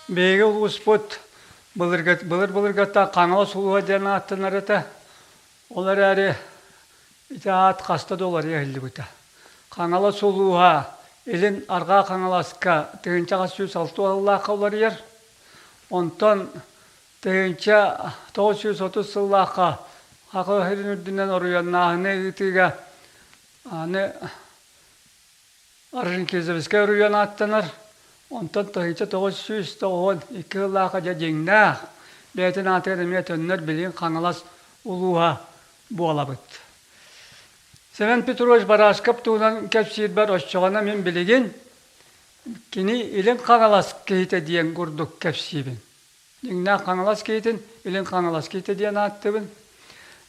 Биһиги улууспут былыр-былыргыттан Хаҥалас улууһа диэн ааттанар этэ. Ол эрээри ити аат хаста да уларыйа иһиллибитэ. Хаҥалас улууһа Илин Арҕаа Хаҥаласка 1860 сыллаахха уларыйар. Онтон 1930 сыллаахха Саха сирин үрдүнэн оройуоннааһыны ыытыыга аны Орджоникидзевскай оройуон ааттанар. Онтон 1992 сыллаахха дьэ дьиҥнээх бэйэтин аатыгар эмиэ төннөр билигин Хаҥалас улууһа буолабыт. Семен Петрович Барашков туһунан кэпсиирбэр оччоҕуна мин билигин кини Илин Хаҥалас киһитэ диэн курдук кэпсиибин. Дьиҥнээх Хаҥалас киһитин Илин Хаҥалас киһитэ диэн ааттыыбын.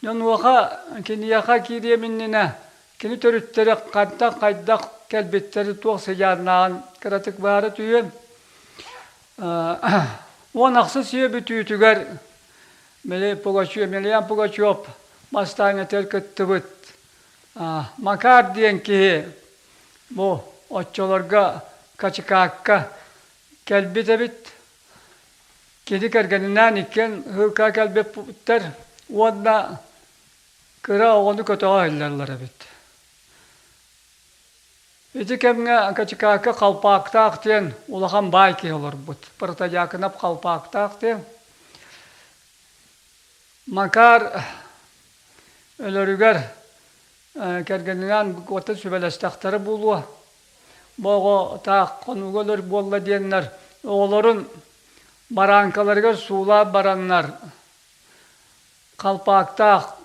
Дьонуоха киниэхэ киириэм иннинэ кини төрүттэрэ хантан хайдах кэлбиттэри туох сыдьааннааҕын кыратык баара түһүөм. 16 үйэ бүтүүтүгэр били Пугачев, Емельян Пугачев бастаан этэр кыттыбыт Макар диэн киһи бу оччолорго Качыкаакка кэлбит эбит. Кини кэргэнинээн иккиэн һыылка кэлбиттэр уонна кыра оҕону көтөҕө иһиллэллэр эбит. Ити кэмҥэ Качыкаакка Халпаактаах диэн улахан баай киһи олорбут. Протодьяконов Халпаактаах диэн. Макар өлөрүгэр кэргэнинээн куотан сүбэлэстэхтэрэ буолуо. Бу оҕо таах хонууга өлөр буолла диэннэр оҕолорун барааҥкаларыгар суулаан бараннар халпаактаах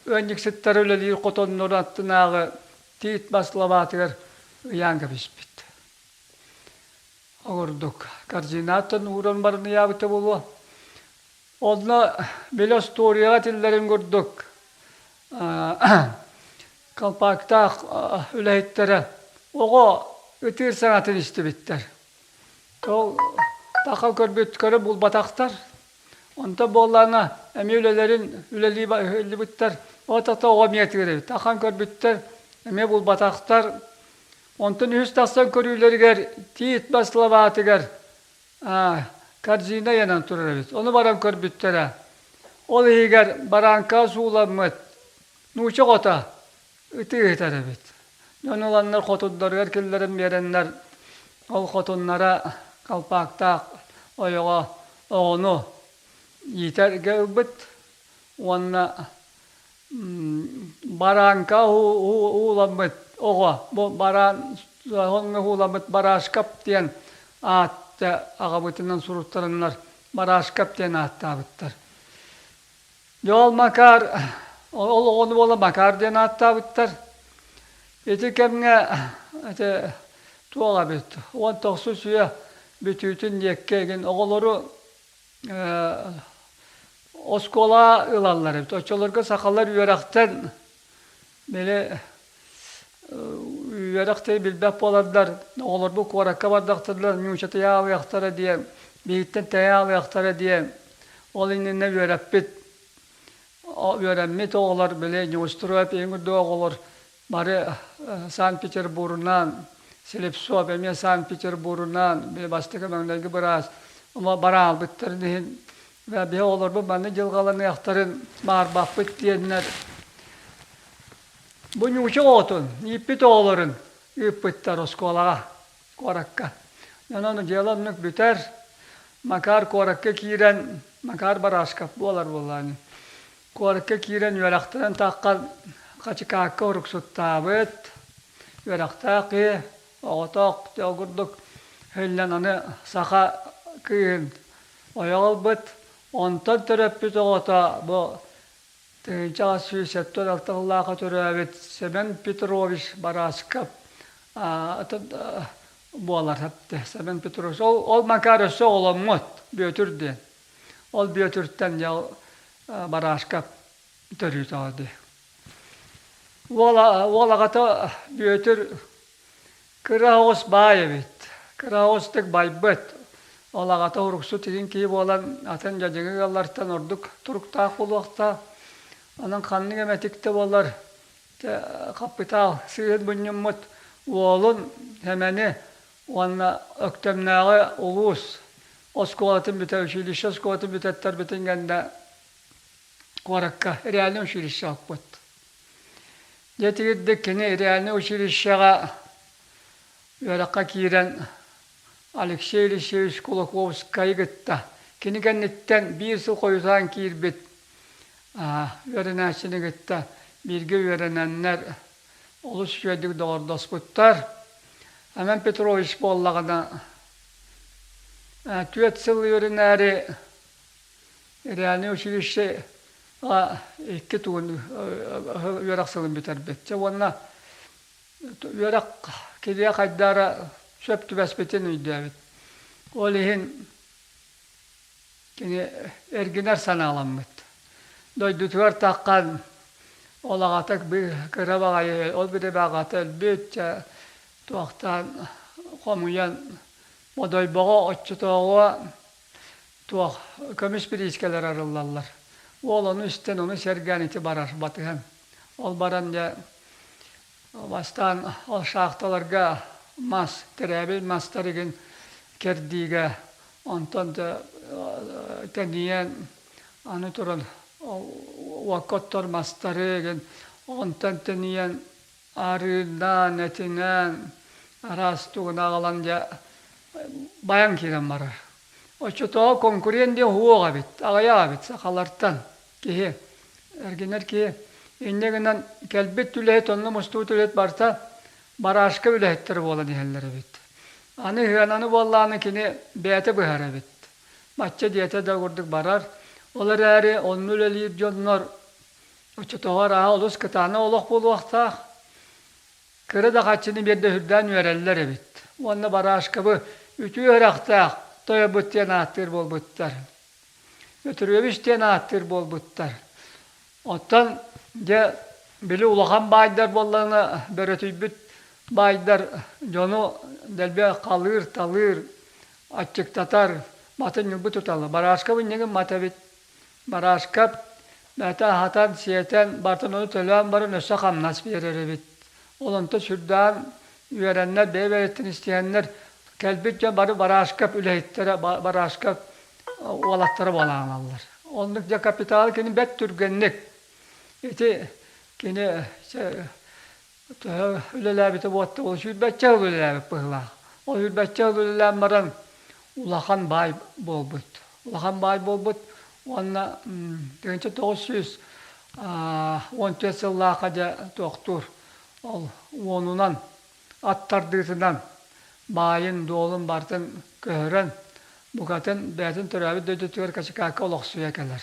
ыанньыксыттар үлэлиир хотоннорун аттынааҕы тиит мас лабаатыгар ыйаан кэбиспит. Ол курдук корзинаттан ууран баран ыйаабыта буолуо. Онно били остуоруйаҕа этиллэрин курдук колпаактаах үлэһиттэрэ оҕо ытыыр саҥатын истибиттэр. Ол таха көрбүт көрө булбатахтар. Онто буоллаҕына эмиэ үлэлэрин үлэлии иһиллибиттэр. Ол тата оҕо эмиэ ытыыр эбит. Тахан көрбүттэр, эмиэ булбатахтар. Онтон үһүс тахсан көрүүлэригэр тиит бас лабаатыгар корзина ыйанан турар эбит. Ону баран көрбүттэрэ. Ол иһигэр барааҥка сууламмыт нуучча оҕото ытыы ыытар эбит. Дьон ыланнар хотуннарыгар киллэрэн биэрэннэр, ол хотуннара халпаактаах ойоҕо оҕону иитэргэ ылбыт уонна барааҥка ууламмыт оҕо бу бараан хоҥҥо ууламмыт Барашкап диэн аатта аҕабытынан суруттараннар Барашкап диэн ааттаабыттар. Дьэ ол Макар ол оҕону буола Макар диэн ааттаабыттар. Ити кэмҥэ ити туох эбит 19 үйэ бүтүүтүн диэкки игин оҕолору оскуола ылаллар эбит. Оччолорго сахалар үөрэхтэн били үөрэх билбэт буолардар, оҕолорбут куоракка бардахтарына нуучатыйа аалыахтара диэн, биһиттэн тэйэ аалыахтара диэн, ол иннинэ үөрэппит үөрэммит оҕолор били Неустроев иһин курдук оҕолор бары Санкт-Петербурунан, Слепцов эмиэ Санкт-Петербурунан, били бастакы маҥнайгы быраас бараалбыттарын иһин биһи оҕолорбут маннык дьылҕаланыахтарын баарбаппыт диэннэр бу ньууча оҕотун, ииппит оҕолорун ыыппыттар оскуолаҕа, куоракка. Онон дьыала оннук бүтэр. Макар куоракка киирэн, Макар Барашков буолар буоллаҕына, Куоракка киирэн үөрэхтэрин таххан Хачыкаакка уруксуттаабыт, үөрэхтээх киһи, оҕотоох ол курдук иһиллэн аны саха кыыһын ойох ылбыт. Онтон төрөппүт оҕото бу 1876 сыллаахха төрөөбүт Семен Петрович Барашков буолар Семен Петрович. Ол, ол Макар өссө оҕоломмут Бүөтүр диэн. Ол Бүөтүртэн дьэ Барашков төрүүтэҕэ дии. Уол, уол аҕата Бүөтүр кыра оҕус баай эбит. Кыра оҕустук байбыт. Ол аҕата уруксут игин киһи буолан атын дьадьыгы ыаллартан ордук туруктаах буолуохтаах. Онон ханнык эмэтик да буоллар хаппытаал сыыһын мунньуммут уолун Сэмэни. Уонна Өктөмнөөҕү улуус оскуолатын бүтэ, училище оскуолатын бүтэттэрбитин кэннэ куоракка реальнай училище ылбыт. Дьэ итигирдик кини реальнай училищеҕа үөрэххэ киирэн Алексей Елисеевич Кулаковскайы кытта кини кэнниттэн биир сыл хойутаан киирбит үөрэнээччини кытта бииргэ үөрэнэннэр олус үчүгэйдик доҕордоспуттар. Аман Петрович буоллаҕына түөрт сыл үөрэнээри реальнай училище икки тугун үөрэх сылын бүтэрбит. Чэ уонна үөрэх кириэ хайдара сөп түбэспитин өйдөөбүт. Ол иһин кини эргинэр санааламмыт. Дойдутугар таххан ол аҕата кыра баҕайы ол бириэмэ аҕата өлбүт, чэ туохтаан хомуйан Бодойбоҕо оччотооҕуга туох көмүс бириискэлэр арыллаллар. Уол ону истэн, ону сэргээн ити барар, батыһан. Ол баран дьэ бастаан ол шахталарга мас, тэрээбил мастар игин кэрдиигэ, онтон дьэ тэнийэн аны туран уокка оттор мастары игин, онтон тэнийэн арыынаан, этинэн, араас тугун аҕалан дьэ байан киирэн барар. Оччотооҕу конкурент диэн уһуох эбит, аҕыйах эбит сахалартан киһи, эргинэр киһи. Инньэ гынан кэлбит үлэһит, онно мустубут үлэһит барыта барашка үлэһиттэрэ буолан иһэллэр эбит. Аны ыһыананы буоллаҕына кини бэйэтэ быһар эбит. Бачча диэтэ да курдук барар. Ол эрээри онно үлэлиир дьоннор Оччотооҕу арааһа олус кытаанах олох буолуохтаах. Кыра да хаччыны биэрдэ үрдээн үөрэллэр эбит. Уонна Барашкабы үтүө үрэхтээх тойобут диэн ааттыыр буолбуттар. Өтүрүөбүс диэн ааттыыр буолбуттар. Оттон дьэ били улахан баайдар буоллаҕына бөрөтүйбүт баайдар дьону дэлби халыыр-талыыр, аччыктатар, матын ньылбы туталлар. Барашкабы иннигин мат эбит. Барашкап бэйэтэ аһатан-сиэтэн, барытын ону төлөөн баран өссө хамнас биэрэр эбит. Ол онто сүрдээн үөрэннэр, бэйэ-бэйэттэн истиһэннэр кэлбит дьон бары Барашкап үлэһиттэрэ, Барашкап уолаттара буолан аналлар. Оннук дьэ капитал кини бэрт түргэнник ити кини төһө үлэлээбитэ буолта ол сүүрбэччэ сыл үлэлээбит быһыылаах. Ол сүүрбэччэ сыл үлэлээн баран улахан баай буолбут. Улахан баай буолбут уонна 1914 сыллаахха дьэ туохтуур ол уонунан ат тардыытынан баайын-дуолун барытын көһөрөн букатын бэйэтин төрөөбүт дойдутугар Качикаакка олохсуйа кэлэр.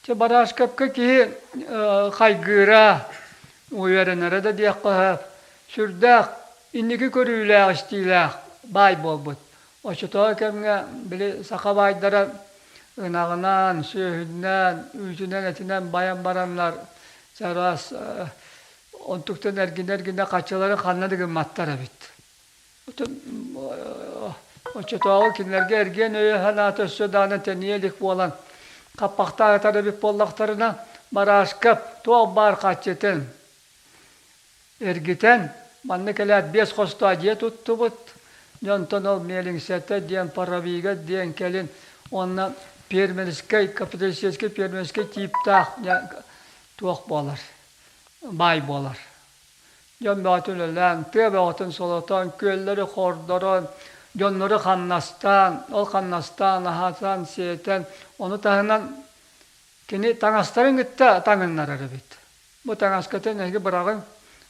Чэ, Барашковка киһи хайгыыра, үөрэнэрэ да диэххэ сөп. Сүрдээх инники көрүүлээх, истиилээх баай буолбут. Оччотооҕу кэмҥэ били саха баайдара ынаҕынан, сүөһүнэн, үүтүнэн-этинэн байан бараннар чараас онтуктан эргинэ-эргинэ хаччылары ханна да гымматтар эбит. Оччотооҕу кинилэргэ эргиэн өйө-санаата өссө даҕаны тэнийэ илик буолан, хаппахтаах ытар эбит буоллахтарына, Барашкап туох баар хаччытын эргитэн, манна кэлээт биэс хостоох дьиэ туттубут. Дьонтон ол миэлиҥсэтэ диэн, паровига диэн кэлин уонна фермерскэй, капиталистическай фермерскэй тииптаах туох буолар, баай буолар. Дьон бөҕөтүн үлэлээн, тыа бөҕөтүн солотон, күөллэри хордорон, дьоннору хамнастаан, ол хамнастаан, аһатан, сиэтэн, ону таһынан кини таҥастарын кытта таҥыннарар эбит. Бу таҥаскытын эһиги быраҕыҥ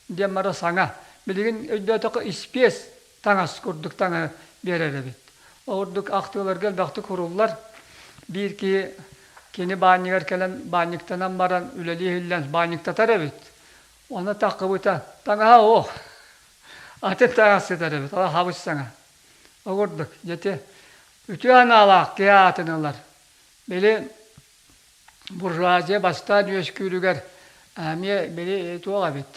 диэн бара саҥа. Билигин өйдөөтөххө испиэс таҥас курдук таҥаһы биэрэр эбит. Ол курдук ахтыыларга элбэхтик куруллар. Биир киһи кини баанньыгар кэлэн баанньыктанан баран үлэлии иһиллэн баанньыктатар эбит. Онно таххыбыта таҥаһа оһох. Атын таҥас сытар эбит, ол хабыс саҥа. Ол курдук, дьэ үтүө анаалаах киһи аатын ылар. Били буржуазия бастаан үөскүүрүгэр эмиэ били туох эбит,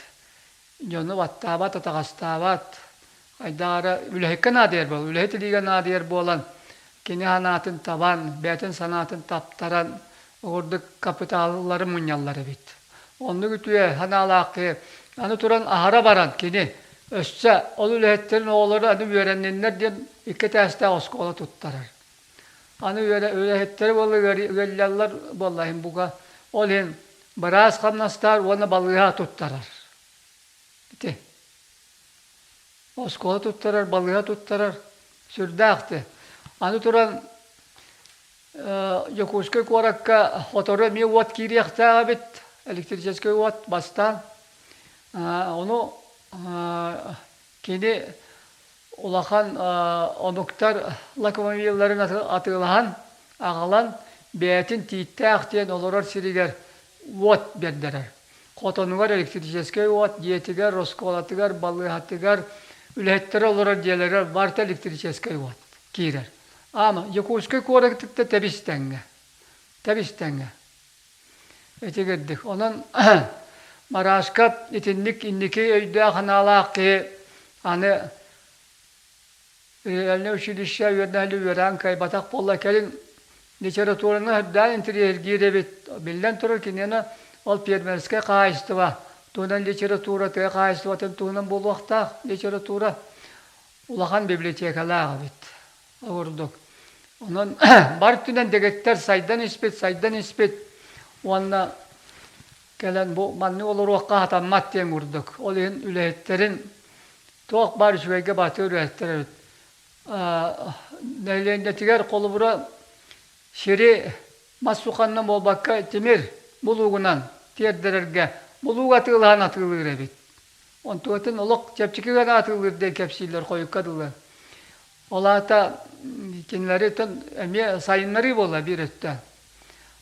дьону баттаабат, атаҕастаабат, хайдах эрэ үлэһиккэ наадыйар буолан, үлэһит илиигэ наадыйар буолан, кини санаатын табан, бэйэтин санаатын таптаран, ол курдук капиталлары мунньаллар эбит. Оннук үтүө санаалаах киһи аны туран аһара баран кини. Өссө ол үлэһиттэрин оҕолоро аны үөрэнниннэр диэн икки этээстээх оскуола туттарар. Аны үлэһиттэри буолла ыалльаллар буолла иһин бука ол иһин быраас хамнастаар уонна балыыһа туттарар. Ити. Оскуола туттарар, балыыһа туттарар сүрдээх ти. Аны туран Дьокуускай куоракка хотору эмиэ уот киириэхтээх эбит, электрическэй уот бастаан. Ону кини улахан омуктар локомобилларын атыылаһан, аҕалан бэйэтин Тииттээх диэн олорор сиригэр уот биэрдэрэр. Хотонугар электрическэй уот, дьиэтигэр, оскуолатыгар, балыыһатыгар, үлэһиттэрэ олорор дьиэлэригэр барыта электрическэй уот киирэр. Ама Дьокуускай куораты тэбис-тэҥҥэ. Тэбис-тэҥҥэ. Итигирдик. Онон Марашка итинник инники өйдөөх-санаалаах киһи аны реальнай училище үөрэнээли үөрээн кыайбатах буолла. Кэлин литератураны үрдээн интэриэһиргиир эбит. Биллэн турар, киниэнэ ол фермерскэй хаһаайыстыба туһунан литература, тыа хаһаайыстыбатын туһунан буолуохтаах литература. Улахан библиотекалаах эбит. Курдук. Онон бар өттүнэн дэгиттэр сайдан испит, сайдан испит уонна кэлэн бу маннык олоруохха сатаммат диэн курдук. Ол иһин үлэһиттэрин туох баар үчүгэйгэ батыыр үлэһиттэр эбит. Нэһилиэнньэтигэр холобура сири мас суханнан буолбакка тимир булуугунан тиэрдэрэргэ булуук атыылаһан атыылыыр эбит. Онтугатын олох чэпчэки гына атыылыыр диэн кэпсииллэр хойукка дылы. Ол аата кинилэри эмиэ сайыннарыы буолла биир өттө.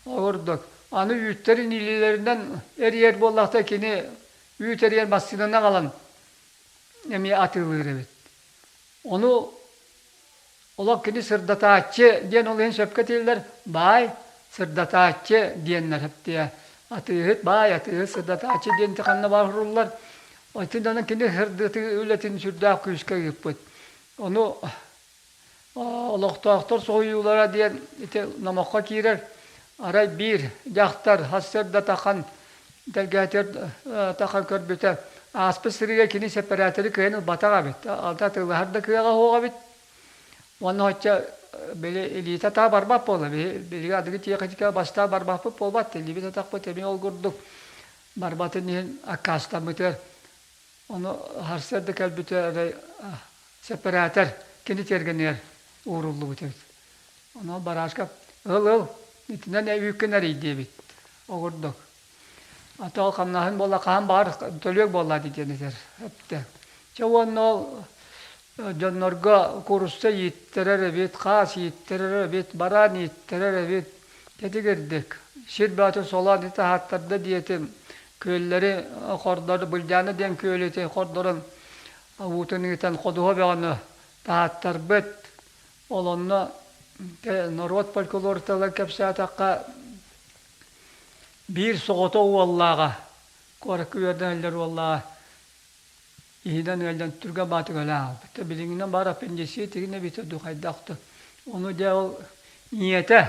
Ол курдук аны үүттэрин илиилэринэн эрийэр буоллахта кини үүт эрийэр массыынаны аҕалан эмиэ атыылыыр эбит. Ону олох кини сырдатааччы диэн ол иһин сөпкө этиллэр баай сырдатааччы диэннэр хэптиэ атыыһыт баай атыыһыт сырдатааччы диэн ханна баар суруллар. Итинэн кини сырдатыы үлэтин сүрдээх күүскэ ыыппыт. Ону олохтоохтор соһуйуулара диэн ити номоххо киирэр. Арай биир дьахтар сарсыарда тахан тэлгэһэтигэр тахан көрбүтэ ааспыт сырыыга кини сэпэрээтэри кыайан ылбатах эбит. Алта атыылаһар да кыаҕа суох эбит. Уонна оччо били илиитэ атаа барбат буолла. Биһиги аныгы тиэхиньикэ бастаан барбаппыт буолбат. Илиибит атахпыт эмиэ ол курдук барбатын иһин аккаастаммытыгар Ону сарсыарда кэлбитэ эрэ сэпэрээтэр кини тиэргэнигэр ууруллубут эбит. Ону Барашков ыл-ыл итинэн үүккүн эрий диэбит. Огурдук. А то ол хамнаһын буолла хаһан баҕар төлүөк буолла диэн этэр эптэ. Чэ уонна ол дьоннорго куурусса ииттэрэр эбит, хаас ииттэрэр эбит, бараан ииттэрэр эбит. Тэтигирдик сир бөҕөтүн солоон ити аһаттарда диэтим. Күөллэри хордору Былдьааны диэн күөлү ити хордорун уутун ыытан ходуһа бөҕөнү таһааттарбыт. Ол онно норуот фольклоруталар кэпсээтэххэ биир соҕотох уоллааҕа куоракка үөрдэн уоллааҕа иһинэн ыалдьан түргэн баатык өлөн хаалбыт. Билиҥҥинэн баар аппендицит игин эбитэ дуу хайдах да. Ону дьэ ол ийэтэ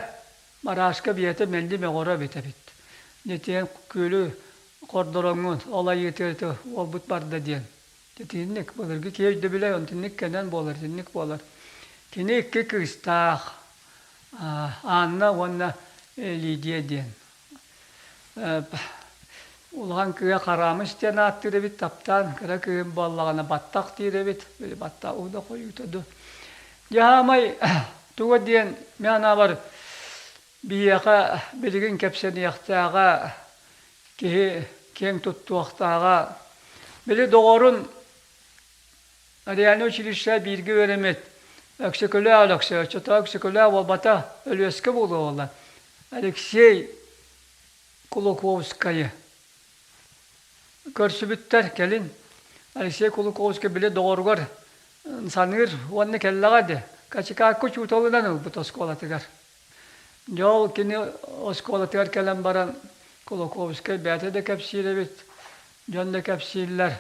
Марашка биэтэ мэлдьи мөҕөрө эбит эбит. Дьэ күөлү хордороҥҥун ол айыытыгар уолбут барда диэн. Итинник былыргы киһи өйдөбүлэ онтуннук кэнэн буолар, итинник буолар. Кини икки кыыстаах Анна уонна Лидия диэн. Улахан кыыһа Хараамыс диэн ааттыыр эбит, таптаан кыра кыыһым буоллаҕына баттах диир эбит, били баттах уу да хойуута дуу. Дьаамай туга диэн мин анаабар биһиэхэ билигин кэпсэниэхтээҕэ, киһи киэҥ туттуохтааҕа. Били доҕорун реальнай училище бииргэ үөрэммит Өксөкүлээх Өлөксөй, оччотооҕу Өксөкүлээх буолбата, Өлүөскэ буолуо буолла. Алексей Кулаковскайы көрсүбүттэр кэлин. Алексей Кулаковскай били доҕоругар саныыр уонна кэллэҕэ дии. Качикаакка учууталынан ылбыт оскуолатыгар. Дьэ ол кини оскуолатыгар кэлэн баран Кулаковскай бэйэтэ да кэпсиир эбит, дьон да кэпсииллэр.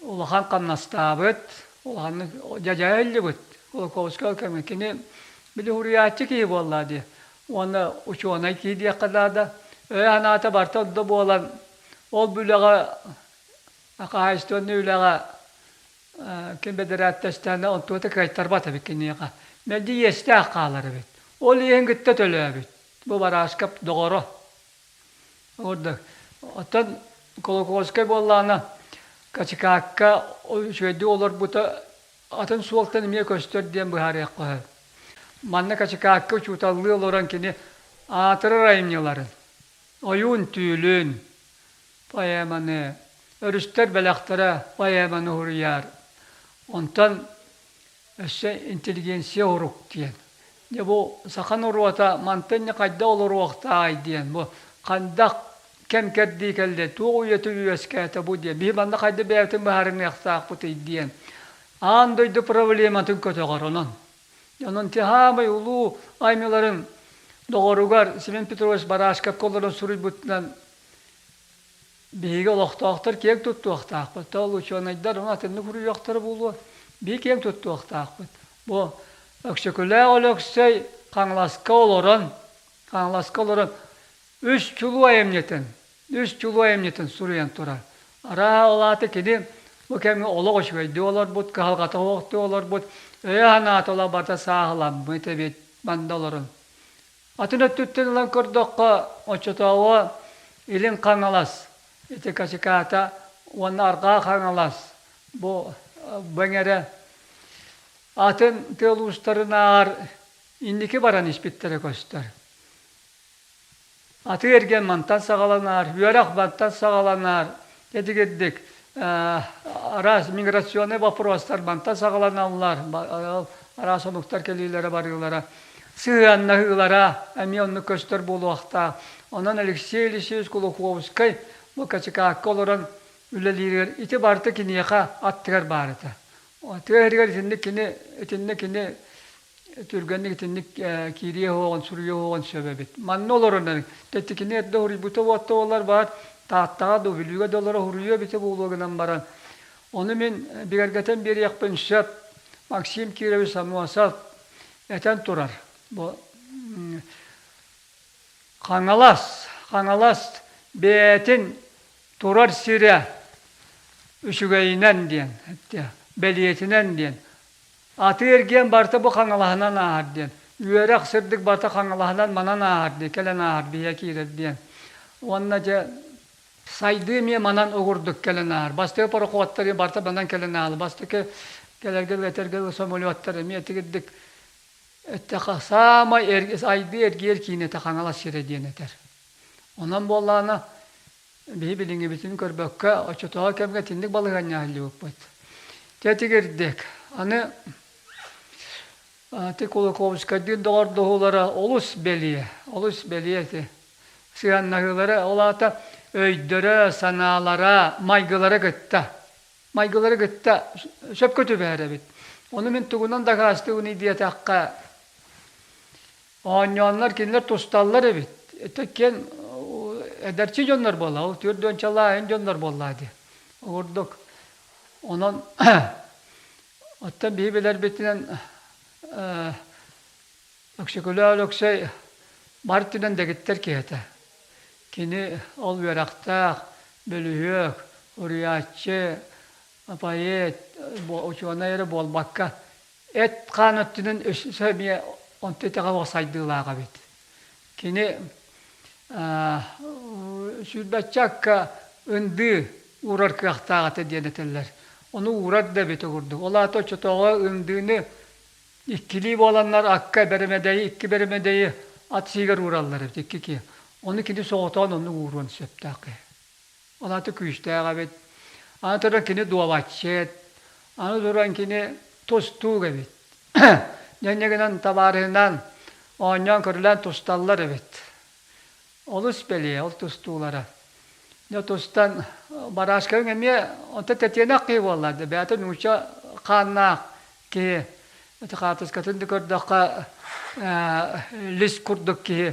Улахан хамнастаабыт, улаханнык дьадьайа иллибит Кулаковскай ол кэмҥэ. Кини били суруйааччы киһи буолла дии. Уонна учуонай киһи диэххэ наада. Өйө-санаата барыта онно буолан, ол бу үлэҕэ, хаһаайыстыбаннай үлэҕэ. Ким бэдэрээттэстээнэ онтуота кыайтарбат эбит киниэхэ. Мэлдьи иэстээх хаалар эбит. Ол иэһин кытта төлөөбүт. Бу Барашков доҕоро. Ордук. Оттон Колокольскай буоллаҕына Качикаакка үчүгэйдик олорбута атын суолтан эмиэ көстөр диэн быһаарыахха сөп. Манна Качикаакка учууталлыы олорон кини аатырар айымньыларын, Ойуун түүлүн поэманы, Өрүстэр бэлэхтэрэ поэманы суруйар. Онтон өссө интеллигенция урук диэн. Дьэ бу саха норуота мантан хайда олоруохтаай диэн бу хайдах кэм кэрдии кэллэ, туох үйэтэ үөскээтэ бу диэн. Биһи манна хайда бэйэбитин быһаарыныахтаахпытый диэн. Аан дойду проблематын көтөҕөр онон. Онон тиһаамай улуу аймыларын доҕоругар Семен Петрович Барашковка олорон суруйбутунан Биһиги олохтоохтор киэҥ туттуохтаахпыт. Ол учуонайдар ону атыннык суруйуохтара буолуо. Биһиги киэҥ туттуохтаахпыт. Бу Өксөкүлээх Өлөксөй Хаҥаласка олорон, Хаҥаласка олорон үс чулуу айымньытын, үс чулуу айымньытын суруйан турар. Арааһа ол аата кини бу кэмҥэ олох үчүгэйдик олорбут, кыһалҕата суохтук олорбут, өйө-санаата олох барыта сааһыламмыт эбит манна олорон. Атын өттүттэн ылан көрдөххө, оччотооҕу Илин Хаҥалас ити Качикаата уонна Арҕаа Хаҥалас бу бэҥэрэ атын тыал уустарынааҕар инники баран испиттэрэ көстөр. Атыы-эргиэн мантан саҕаланар, үөрэх мантан саҕаланар, этигирдик араас миграционнай боппуруостар мантан саҕаланаллар, араас омуктар кэлиилэрэ барыылара. Сыһыаннаһыылара эмиэ оннук көстөр буолуохтаах. Онон Алексей Елисеевич Кулаковскай бу Качикаакка олорон үлэлииригэр ити барыта киниэхэ аттыгар баар этэ. Тыа иһигэр итинник кини итинник кини түргэнник итинник киириэ суоҕун, суруйуо суоҕун сөп эбит. Манна олорон кини эрдэ суруйбута уотта буоллар баар Тааттаҕа да Бүлүүгэ да олоро суруйуо эбитэ буолуо гынан баран ону мин бигэргэтэн биэриэхпин сөп. Максим Кирович Аммосов этэн турар. Бу Хаҥалас, Хаҥалас бэйэтин турар сирэ үчүгэйинэн диэн, бэлиэтинэн диэн. Атыы-эргиэн барыта бу Хаҥалаһынан ааһар диэн. Үөрэх, сырдык барыта Хаҥалаһынан манан ааһар диэн, кэлэн ааһар биһиэхэ киирэр диэн. Уонна дьэ сайдыы эмиэ манан угурдук кэлэн ааһар. Бастакы пароходтар барыта манан кэлэн ааһар. Бастакы кэлэргэ этэргэ самолеттар эмиэ тигирдик эттэхэ саамай сайдыы эргиэр киинэтэ Хаҥалас сирэ диэн этэр. Онон буоллаҕына биһи билиҥҥибитин көрбөккө оччотооҕу кэмҥэ итинник балаһыанньа аһыллыбыппыт. Дьэ тигирдик. Аны Ити Кулаковскайдыын доҕордоһуулара олус бэлиэ, олус бэлиэ ити. Сыһыаннаһыылара, ол аата өйдөрө, санаалара, майгылара кытта, майгылара кытта сөпкө түбэһэр эбит. Ону мин тугунан дакаастыыбыный диэтэххэ, оонньооннор кинилэр тусталлар эбит. Это киэн эдэрчи дьоннор буолла, ол түөрдүөнчалааһын дьоннор буолла дии. Курдук. Онон Оттон биһи билэрбитинэн Өксөкүлээх Өлөксөй бар өттүнэн дэгиттэр киһи этэ. Кини ол үөрэхтээх, бөлүһүөк, уруйааччы, поэт, учуонай эрэ буолбакка, эт-хаан өттүнэн өссө эмиэ онто итэҕэ сайдыылаах эбит. Кини сүүрбэччэ акка ындыы уурар кыахтаах этэ диэн этэллэр. Ону уурар да эбитэ курдук. Ол аата оччотооҕу ындыыны иккилии буоланнар акка бэрэмэдэйи, икки бэрэмэдэйи ат сиигэр уураллар эбит, икки киһи. Ону кини соҕотоҕун оннук ууруон сөптөөх киһи. Ол аата күүстээх эбит. Аны туран кини дуобатчыт, аны туран кини тустуук эбит. Дьэ гынан табаарыһынан оонньоон-көрүлээн тусталлар эбит. Олус бэлиэ ол тустуулара. Дьэ тустан Барашкаҕыҥ эмиэ онто тэтиэнэх киһи буолла. Бэйэтэ нуучча хааннаах киһи. Ити хаартыскатын да көрдөххө лис курдук киһи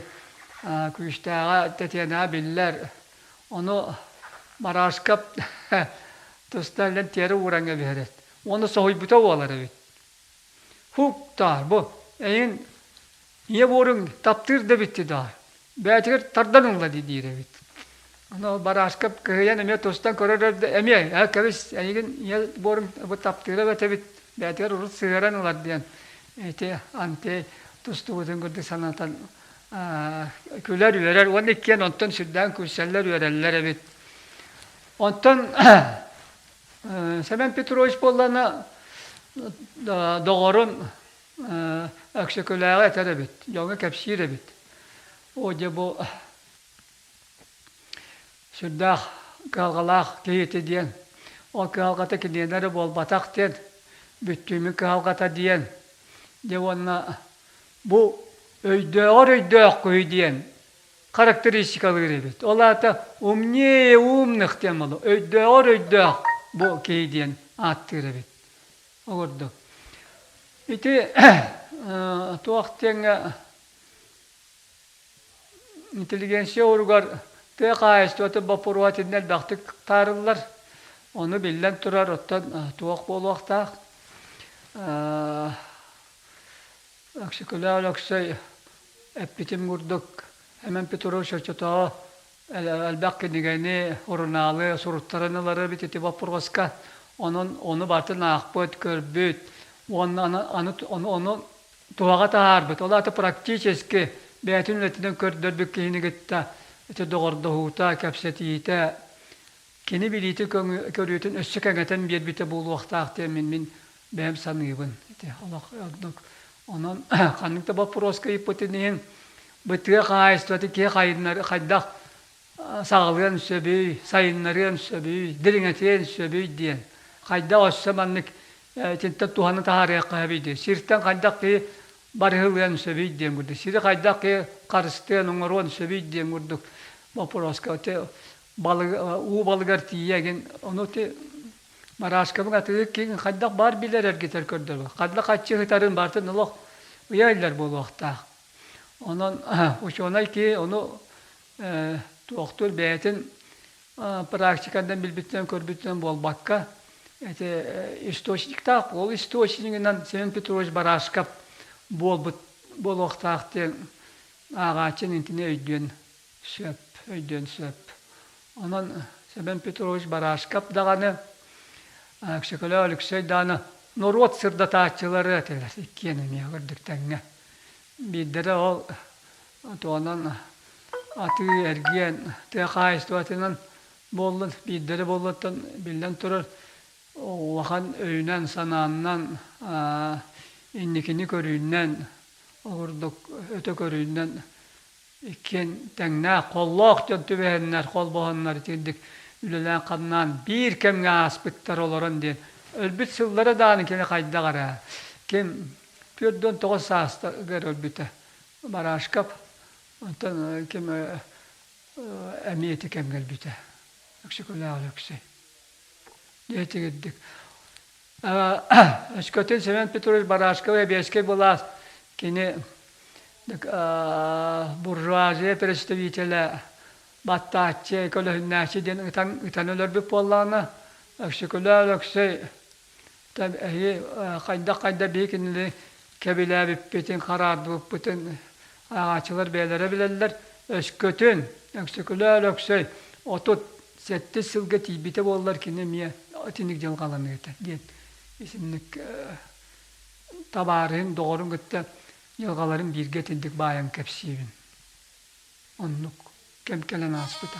күүстээҕэ, тэтиэнэҕэ биллэр. Ону Барашкап тустан илэн тиэрэ ууран кэбиһэр эбит. Уонна соһуйбута буолар эбит. Һук-таар, бу эйигин ийэ буоруҥ таптыыр да эбит даа. Бэйэтигэр тардан ылла дии диир эбит. Ону Барашкап кыһыйан эмиэ тустан көрөр эмиэ ээ кэбис эйигин ийэ буорум бу таптыыра эбэтэбит бэйэтигэр урут сыһыаран ылар диэн ити Антей тустубутун курдук санатан күлэр-үөрэр уонна иккиэн онтон сүрдээн күлсэллэр үөрэллэр эбит. Онтон Семен Петрович буоллаҕына доҕорун Өксөкүлээҕи этэр эбит, дьоҥҥо кэпсиир эбит. Оо дьэ бу сүрдээх кыһалҕалаах киһи ити диэн, ол кыһалҕата киниэнэ эрэ буолбатах диэн, бүттүүмүн кыһалҕата диэн, дьэ уонна бу өйдөөҕөр өйдөөх киһи диэн характеристикалыыр эбит. Ол аата умнее умных диэн буолуо. Өйдөөҕөр өйдөөх бу киһи диэн ааттыыр эбит. Ол курдук. Ити туох диэҥҥэ интеллигенция уругар тыа хаһаайыстыбатын боппуруоһа итиннэ элбэхтик таарыллар. Ону биллэн турар, оттон туох буолуохтаах? Өксөкүлээх Өлөксөй эппитим курдук, Эмэн Петрович оччотооҕу элбэх кинигэни, сурунаалы суруттаран ылар эбит ити боппуруоска. Онон ону барытын аахпыт, көрбүт уонна аны ону, ону туһаҕа таһаарбыт. Ол аата практически бэйэтин үлэтинэн көрдөрбүт киһини кытта ити доҕордоһуута, кэпсэтиитэ кини билиити көрүүтүн өссө кэҥэтэн биэрбитэ буолуохтаах диэн мин, мин бэйэм саныыбын. Ити олох ордук. Онон ханнык да боппуруоска ыйыппытын иһин бу тыа хаһаайыстыбата киһи хайдах саҕалыан сөбүй, сайыннарыан сөбүй, дириҥэтиэн сөбүй диэн. Хайдах өссө маннык итинтэн туһаны таһаарыахха сөбүй диэн. Сиртэн хайдах киһи барыһылыан сөбүй диэн курдук. Сири хайдах киһи харыстыан, оҥоруон сөбүй диэн курдук боппуруоска балык, уу балыгар тиийэ игин ону ти Мараашкабын атыыһыт киһи хайдах баар билэр эргитэр көрдөрөр. Хайдах хаччы ыһытарын барытын олох ыйа иллэр буолуохтаах. Онон учуонай киһи ону туохтуур бэйэтин практиканан билбитинэн көрбүтүнэн буолбакка ити источниктаах ол источнигынан Семен Петрович Барашков буолбут буолуохтаах диэн ааҕааччы интини өйдүөн сөп, өйдүөн сөп. Онон Семен Петрович Барашков даҕаны, Өксөкөлөөх Өлөксөй даҕаны норуот сырдатааччылары этилэр иккиэн эмиэ үрдүк тэҥҥэ. Биирдэрэ ол туонан атыы-эргиэн тыа хаһаайыстыбатынан буоллун, биирдэрэ буоллуттан биллэн турар улахан өйүнэн-санааннан, инникини көрүүнэн, ол курдук өтө көрүүнэн Иккиэн тэҥнээх, холлоох дьон түбэһэннэр, холбоһоннор итинник үлэлээн-хамнаан биир кэмҥэ ааспыттар олорон диэн. Өлбүт сыллара даҕаны кини хайдах эрэ. Ким 49 саастарыгар өлбүтэ. Барашков. Онтон ким эмиэ ити кэмҥэ өлбүтэ. Өксөкүлээх Өлөксөй. Дьэ Өскөтүн Семен Петрович Барашков эбиэскэй былаас кини буржуазия представителэ баттааччы, көлөһүннээччи диэн ытан, ытан өлөрбүт буоллаҕына, Өксөкүлээ Өлөксөй эһиги хайдах-хайдах биһи кинини кэбилээбиппитин, хараардыбыппытын ааҕааччылар бэйэлэрэ билэллэр. Өскөтүн Өксөкүлээ Өлөксөй 37 сылга тиийбитэ буоллар кини эмиэ итинник дьылҕаланыа этэ диэн итинник табаарыһын, доҕорун кытта дьылҕаларын бииргэ итинник баайан кэпсиибин. Оннук кэм кэлэн ааспыта.